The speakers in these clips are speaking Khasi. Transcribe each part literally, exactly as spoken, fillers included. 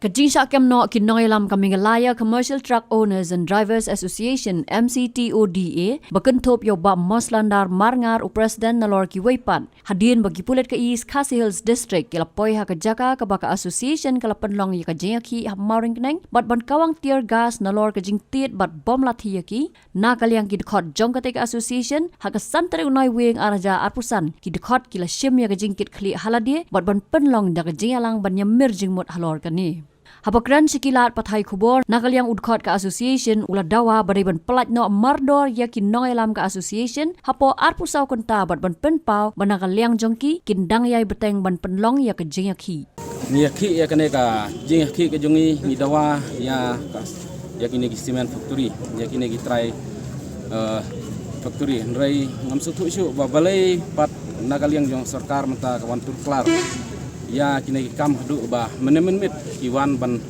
Ka jingshah kem noh ki nongïalam ka Meghalaya Commercial Truck Owners and Drivers Association, M C T O D A, ba kynthup ïa u Bah Moslandar Marngar, u president, nalor kiwei pat, hadien ba ki pulit ka East Khasi Hills District ki la poi ha ka jaka kaba ka association ka la pynlong ïa ka jingïakhih ha Mawryngkneng bad ban kawang tear gas nalor ka jingtied bad bom lathi ïa ki. Na ka liang ki dkhot jong katei ka association, ha ka san tarik u Naiwieng ar hajar arphew san, ki dkhot ki la shim ïa ka jingkitkhlieh ha lade bad ban pynlong da ka jingïalang ban ïamir jingmut halor kane. Haba kren sha ki lad pathai khubor, na ka liang u dkhot ka association u la dawa ba dei ban pyllait noh mardor ïa ki nongïalam ka association hapoh arphew saw kynta bad ban pynpaw ba na ka liang jong ki kin dang ïai bteng ban pynlong ïa ka jingïakhih. Ngi ïakhih ïa kane ka jingïakhih ka jong ngi, ngi dawa ïa ka, ïa kine ki cement factory, ïa kine ki trai, eh, factory. Hynrei ngam sngewthuh shuh ba balei pat na ka liang jong sorkar mynta ka wan tur klar ïa kine ki kam haduh ba mynne mynmiet ki wan ban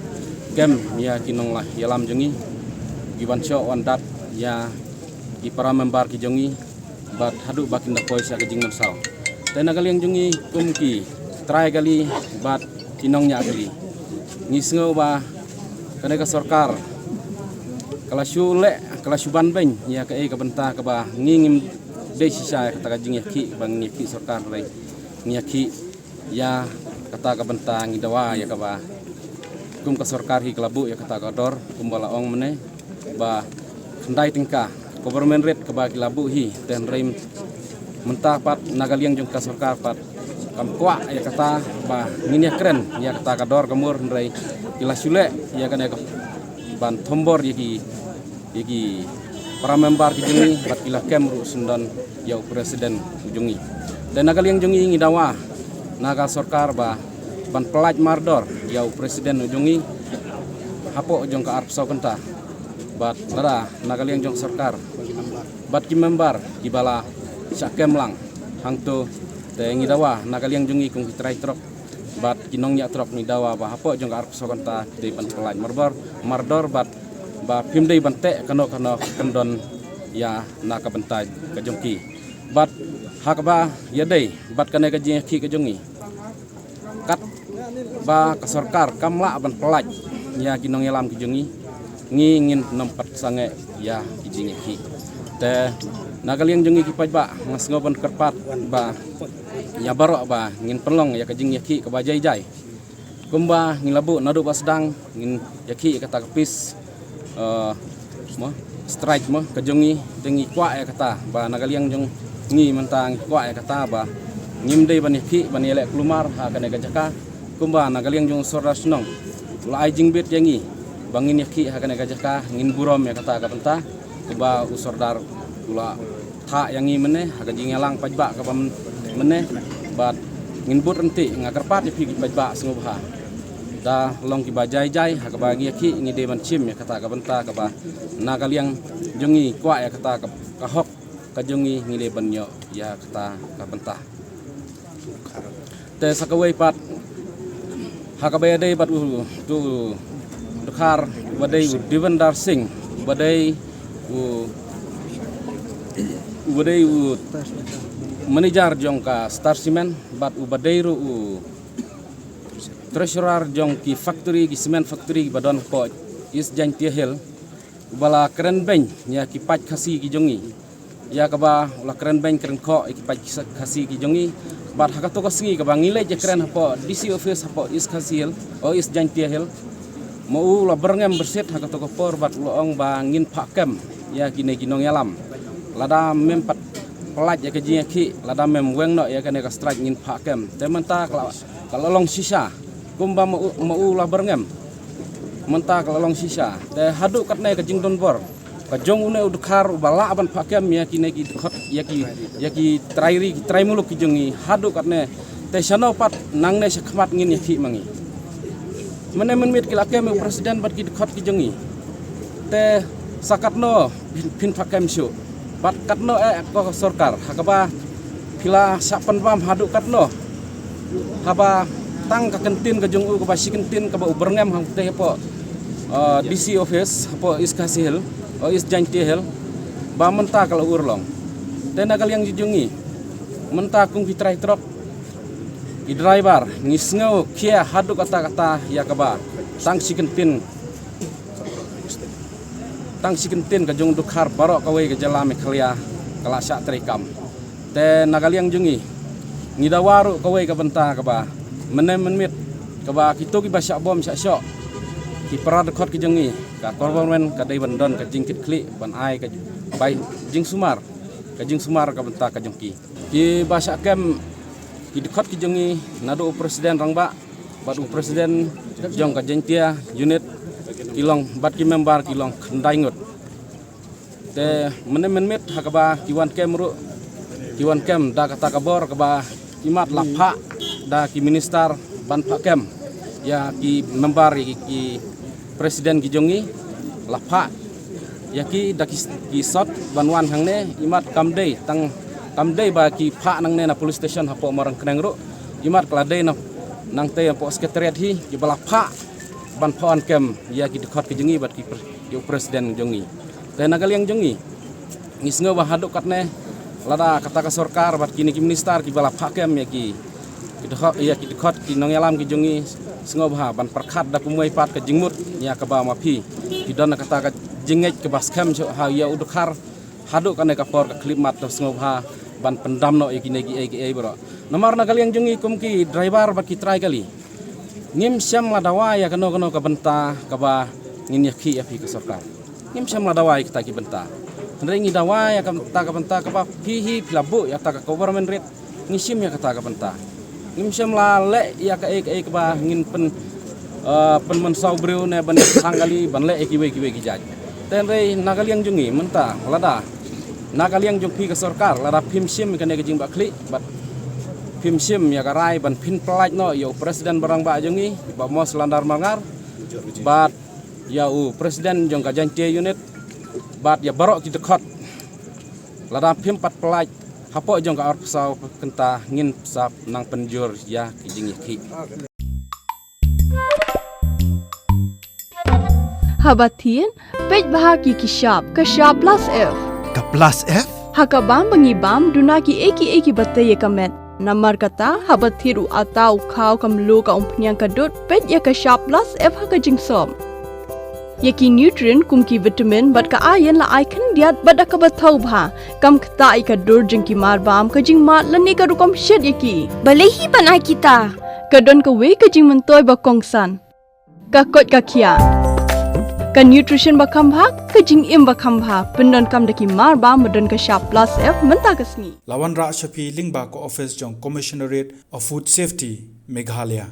kem ïa ki nongïalam jong ngi, ki wan shoh wan dat ïa ki para member ki jong ngi, bad haduh ba kin da poi sha ka jingmynsaw. Te na ka liang jong ngi kum ki trai kali bad ki nongñiah kali, ngi sngew ba kane ka sorkar ka la shu leh, ka la shu ban beiñ ïa kaei ka bynta kaba ngi ngim dei shisha ïa kata ka jingïakhih ba ngi ïakhih sorkar, hynrei ngi ïakhih ïa kata ka bynta, ngi dawa ïa kaba kum ka sorkar hi ka la buh ïa kata ka dor kumba la ong mynne ba khyndai tyngka government rate kaba ki la buh hi. Te hynrei mynta pat na ka liang jong ka sorkar pat kam kwah ïa kata ba ngin ïakren ïa kata ka dor ka mur, hynrei ki la shu leh ïa kane ka ban thombor ïa ki ïa ki para member ki jong ngi bad ki la kem ruh syndon ïa u president u jong ngi. Te na ka liang jong ngi ngi dawa na ka sorkar ba ban pyllait mardor ïa u president u jong ngi hapoh jong ka arphew saw kynta. Bad lada na ka liang jong sorkar bad ki member kiba la shah kem lang hangto, te ngi dawa na ka liang jong ngi kum ki trai trok bad ki nongñiah trok, ngi dawa ba hapoh jong ka arphew saw kynta dei ban pyllait mardor, mardor bad ba phim dei ban teh kano kano kyndon ïa na ka bynta ka jong ki. Bad ha kaba ïadei bad kane ka jingïakhih ka jong ngi, katba ka sorkar kam lah ban pyllait ïa ki nongïalam ki jong ngi, ngi ngin nym pat sangeh ïa ki jingïakhih. Te na ka liang jong ngi ki paidbah, nga sngew ban kyrpad ba ïa baroh ba ngin pynlong ïa ka jingïakhih kaba jai jai. Kumba ngi la buh naduh ba sdang, ngin ïakhih ïa kata ka peace, eh, mo, strike mo, ka jong ngi, te ngi kwah ïa kata ba na ka liang jong ngi mynta ngi kwah ïa kata ba ngim dei ban ïakhih ban ïaleh kulmar ha kane ka jaka. Kumba na ka liang jong u Sordar Shnong u la ai jingbit ïa ngi ba ngin ïakhih ha kane ka jaka, ngin burom ïa kata ka bynta. Kaba u Sordar u la thah ïa ngi mynne ha ka jingïalang paidbah kaba myn-, mynne. Bad ngin bud ryntih, nga kyrpad ïa phi ki paidbah sngewbha, da long kiba jai jai ha kaba ngi ïakhih, ngi dei ban shim ïa kata ka bynta kaba na ka liang jong ngi kwah ïa kata ka, ka hok ka jong ngi, ngi dei ban ïoh ïa kata ka bynta. Te sa kawei pat, ha kaba ïadei bad u, uto u dkhar uba dei u Devendra Singh, uba dei u, uba dei u manager jong ka Star Cement bad uba dei ruh u treasurer jong ki factory, ki cement factory kiba don hapoh East Jaintia Hills, uba la kren beiñ ïa ki paid Khasi ki jong ngi, ïa kaba u la kren beiñ kren khoh ïa ki paid Khasi ki jong ngi. Bad ha kato ka sngi kaba ngi leit ïakren hapoh D C office hapoh East Khasi Hills, o East Jaintia Hills, ma u la byrngem byrsit ha kato ka por bad u la ong ba ngin phah kem ïa kine ki nongïalam. Lada mem pat pyllait ïa ka jingïakhih, lada mem weng noh ïa kane ka strike, ngin phah kem. Te mynta ka la, ka la long shisha. Kumba ma u, ma u la byrngem, mynta ka la long shisha. Te haduh katne ka jingdonbor ka jong une u dkhar uba lah ban phah kem ïa kine ki dkhot, ïa ki, ïa ki trai ri, ki trai muluk ki jong ngi haduh katne. Te shano pat nangne shakhmat ngin ïakhih ma ngi? Mynne mynmiet ki la kem ïa u president bad ki dkhot ki jong ngi. Te sa katno phin, phin phah kem shuh? Bad katno eh ko sorkar, ha kaba phi la shah pynbam haduh katno? Haba tang ka kyntien ka jong u kaba shi kyntien kaba u byrngem hangtei hapoh, eh, D C office hapoh East Khasi Hills, o East Jaintia Hills, ba mynta ka la urlong. Te na ka liang jong ngi, mynta kum ki trai trok, ki driver, ngi sngew khia haduh katta katta ïa kaba Tang shi kyntien, tang shi kyntien ka jong u dkhar baroh kawei ka jylla Meghalaya ka la shah treikam. Te na ka liang jong ngi, ngi dawa ruh kawei ka bynta kaba mynne mynmiet, kaba kito kiba shah bom shah shoh, ki para dkhot ki jong ngi, ka government ka dei ban don ka jingkitkhlieh ban ai ka bai jingsumar, ka jingsumar ka bynta ka jong ki. Kiba shah kem, ki dkhot ki jong ngi, naduh u president rangbah bad u president jong ka Jaintia unit, ki long, bad ki member ki long khyndai ngut. Te mynne mynmiet ha kaba ki wan kem ruh, ki wan kem da kata ka bor kaba imat la phah da ki minister ban phah kem ïa ki member, ïa ki, ki president ki jong ngi, la phah ïa ki da ki, ki sot ban wan hangne. Imat kam dei tang, kam dei ba ki phah nangne na police station hapoh Mawryngkneng ruh, imat ka la dei na, nangtei hapoh secretariat hi kiba la phah ban phah wan kem ïa ki dkhot ki jong ngi bad ki pre-, ïa u president jong ngi. Te na ka liang jong ngi, ngi sngew ba haduh katne, lada kata ka sorkar bad kine ki minister kiba la phah kem ïa ki, ki dkhot, ïa ki dkhot ki nongïalam ki jong ngi, sngew ba ha ban pyrkhat da kumwei pat ka jingmut ïa kaba ma phi, phi don na kata ka jingngeit kaba skhem shuh ha ïa u dkhar. Haduh kane ka por ka khyllipmat to sngew ba ha ban pyndam noh ïa kine kiei kiei baroh. Namar na ka liang jong ngi kum ki driver bad ki trai kali, ngim shym la dawa ïa kano kano ka bynta kaba ngin ïakhih ïa phi ka sorkar. Ngim shym la dawa ïa kata ki bynta. Hynrei ngi dawa ïa kata ka bynta kaba phi hi phi la buh ïa kata ka government rate, ngi shim ïa kata ka bynta. Ngim shym la leh ïa kaei kaei kaba ngin pyn, eh, pynmynsaw briew ne ban ïa sang kali ban leh ïa kiwei kiwei ki jait. Te hynrei na ka liang jong ngi mynta, lada na ka liang jong phi ka sorkar, lada phim shim kane ka jingbakla khlieh bad phim shim ïa ka rai ban pynpyllait noh ïa u president ba rangbah jong ngi, Bah Moslandar Marngar, bad ïa u president jong ka Jaintia unit, bad ïa baroh ki dkhot, lada phim pat pyllait hapoh jong ka arphew saw kynta, ngin sa nang pynjur ïa ki jingïakhih. Haba thied, peit bha ki ki shap, ka shap plus F. Ka plus F? Ha ka bam ba ngi bam, duna kiei kiei kiba tei ïa ka met. Namar kata, haba thied u atta, u khaw, ka mluh, ka umphniang, ka dud, peit ïa ka shap plus F ha ka jingsop. Ïa ki nutrient kum ki vitamin bad ka iron la ai khyndiat bad da kaba thaw bha. Kam ktah ïa ka dur jong ki marbam, ka jingmad lane ka rukom shet ïa ki. Balei hi ban ai kita? Ka don kawei ka jingmyntoi ba kongsan. Ka koit ka khiah. Ka nutrition ba kham bha, ka jingim ba kham bha. Pyndonkam da ki marbam ba don ka shap plus F mynta ka sngi. La wanrah sha phi lyngba ka office jong Commissionerate of Food Safety, Meghalaya.